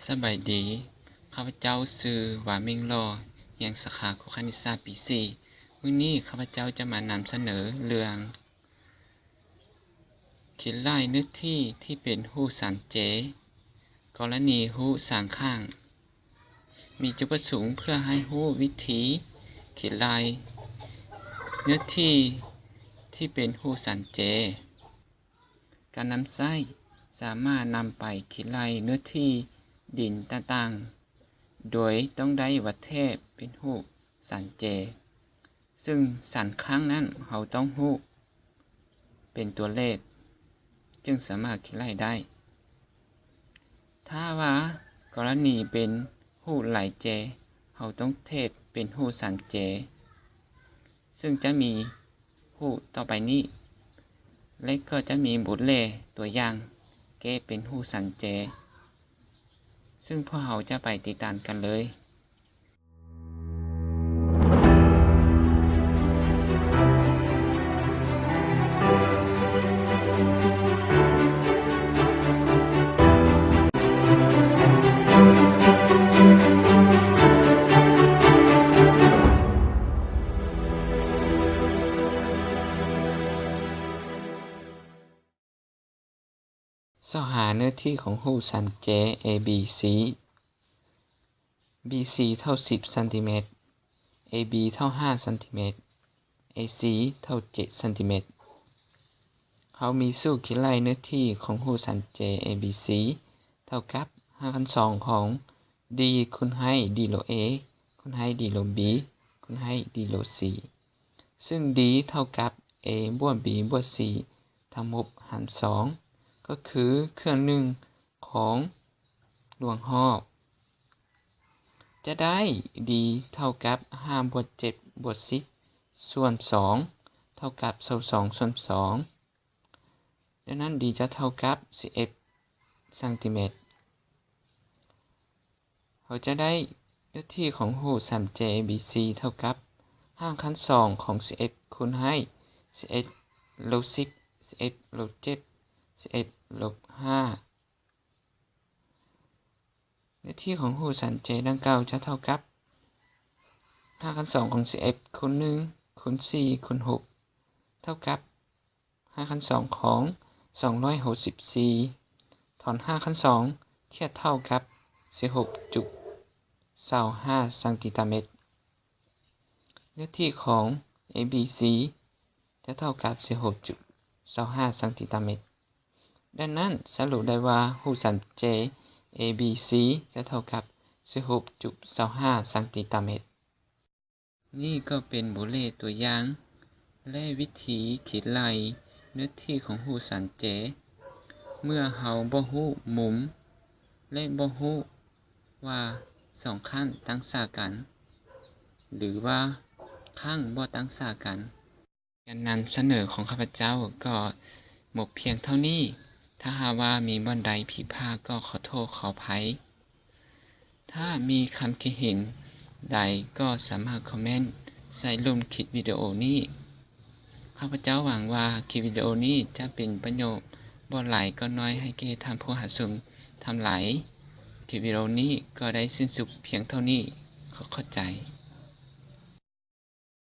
ສະບາຍດີ, ຂ້າພະເຈົ້າຊື່ ວາ ເມັ່ງຫຼໍ່, ຮຽນສາຂາຄູຄະນິດສາດປີສີ່. ມື້ນີ້ຂ້າພະເຈົ້າຈະມານຳສະເໜີເລື່ອງ ຂີດໄລ່ເນື້ອທີ່ທີ່ເປັນຮູບສາມເຈ, ກໍລະນີຮູບສາມຂ້າງ. ມີຈຸດປະສົງເພື່ອໃຫ້ຮູ້ວິທີຂີດໄລ່ເນື້ອທີ່ທີ່ເປັນຮູບສາມເຈ. ການນຳໃຊ້ ສາມາດນຳໄປຂີດໄລ່ເນື້ອທີ່ດິນຕ່າງໆ ໂດຍຕ້ອງໄດ້ວັດແທກເປັນຮູບສາມເຈ, ຊຶ່ງສາມຄັ້ງນັ້ນເຮົາຕ້ອງຮູ້ເປັນຕົວເລກ ຈຶ່ງສາມາດຂີດໄລ່ໄດ້. ຖ້າວ່າກໍລະນີເປັນຮູບຫຼາຍເຈ, ເຮົາຕ້ອງແທກເປັນຮູບສາມເຈ, ຊຶ່ງຈະມີຮູບຕໍ່ໄປນີ້ ແລະ ກໍຈະມີບົດເລກຕົວຢ່າງແກ້ເປັນຮູບສາມເຈ, ຊຶ່ງພວກເຮົາຈະໄປຕິດຕາມກັນເລີຍ. ຊອກຫາເນື້ອທີ່ຂອງຮູບສາມເຈ ເອ ບີ ຊີ. ບີ ຊີ ເທົ່າສິບຊັງຕີແມັດ, ເອ ບີ ເທົ່າຫ້າຊັງຕີແມັດ, ເອ ຊີ ເທົ່າເຈັດຊັງຕີແມັດ. ເຮົາມີສູດຂີດໄລ່ເນື້ອທີ່ຂອງຮູບສາມເຈ ເອ ບີ ຊີ ເທົ່າກັບຮາກຂັ້ນສອງຂອງ ດີ ຄູນໃຫ້ ດີ ລົບ ເອ ຄູນໃຫ້ ດີ ລົບ ບີ ຄູນໃຫ້ ດີ ລົບ ຊີ, ຊຶ່ງ ດີ ເທົ່າກັບ ເອ ບວກ ບີ ບວກ ຊີ ທັງໝົດຫານສອງ ກໍຄືເຄື່ອງໜຶ່ງຂອງລວງຮອບ. ຈະໄດ້ ດີ ເທົ່າກັບຫ້າບວກເຈັດບວກສິບສ່ວນສອງ ເທົ່າກັບຊາວສອງສ່ວນສອງ. ດັ່ງນັ້ນ ດີ ຈະເທົ່າກັບສິບເອັດຊັງຕີແມັດ. ເຮົາຈະໄດ້ເນື້ອທີ່ຂອງຮູບສາມເຈ ເອ ບີ ຊີ ເທົ່າກັບຮາກຂັ້ນສອງຂອງສິບເອັດຄູນໃຫ້ສິບເອັດລົບສິບ, ສິບເອັດລົບເຈັດ, ສິບເອັດລົບຫ້າ. ເນື້ອທີ່ຂອງຮູບສາມເຈດັ່ງກ່າວຈະເທົ່າກັບຮາກຂັ້ນສອງຂອງສິບເອັດຄູນໜຶ່ງ ຄູນສີ່ ຄູນຫົກ ເທົ່າກັບຮາກຂັ້ນສອງຂອງສອງຮ້ອຍຫົກສິບສີ່ ຖອນຮາກຂັ້ນສອງທຽບເທົ່າກັບສິບຫົກຈຸດຊາວຫ້າຊັງຕີຕາແມັດ. ເນື້ອທີ່ຂອງ ເອ ບີ ຊີ ຈະເທົ່າກັບສິບຫົກຈຸດຊາວຫ້າຊັງຕີຕາແມັດ. ດັ່ງນັ້ນ ສະຫຼຸບໄດ້ວ່າຮູບສາມເຈ ເອ ບີ ຊີ ຈະເທົ່າກັບສິບຫົກຈຸດຊາວຫ້າຊັງຕີຕາແມັດ. ນີ້ກໍເປັນບົດເລກຕົວຢ່າງ ແລະ ວິທີຂີດໄລ່ເນື້ອທີ່ຂອງຮູບສາມເຈ ເມື່ອເຮົາບໍ່ຮູ້ມຸມ ແລະ ບໍ່ຮູ້ວ່າສອງຂ້າງຕັ້ງສາກັນ ຫຼືວ່າຂ້າງບໍ່ຕັ້ງສາກັນ. ການນຳສະເໜີຂອງຂ້າພະເຈົ້າກໍໝົດພຽງເທົ່ານີ້. ຖ້າຫາກວ່າມີບ່ອນໃດຜິດພາດກໍຂໍໂທດຂໍອະໄພ. ຖ້າມີຄຳຄິດເຫັນໃດກໍສາມາດຄອມເມັນໃສ່ລຸ່ມຄລິບວິດີໂອນີ້. ຂ້າພະເຈົ້າຫວັງວ່າຄລິບວິດີໂອນີ້ຈະເປັນປະໂຫຍດບໍ່ຫຼາຍກໍໜ້ອຍໃຫ້ແກ່ທ່ານຜູ້ຮັບຊົມທັງຫຼາຍ. ຄລິບວິດີໂອນີ້ກໍໄດ້ສິ້ນສຸດພຽງເທົ່ານີ້. ຂໍຂອບໃຈ.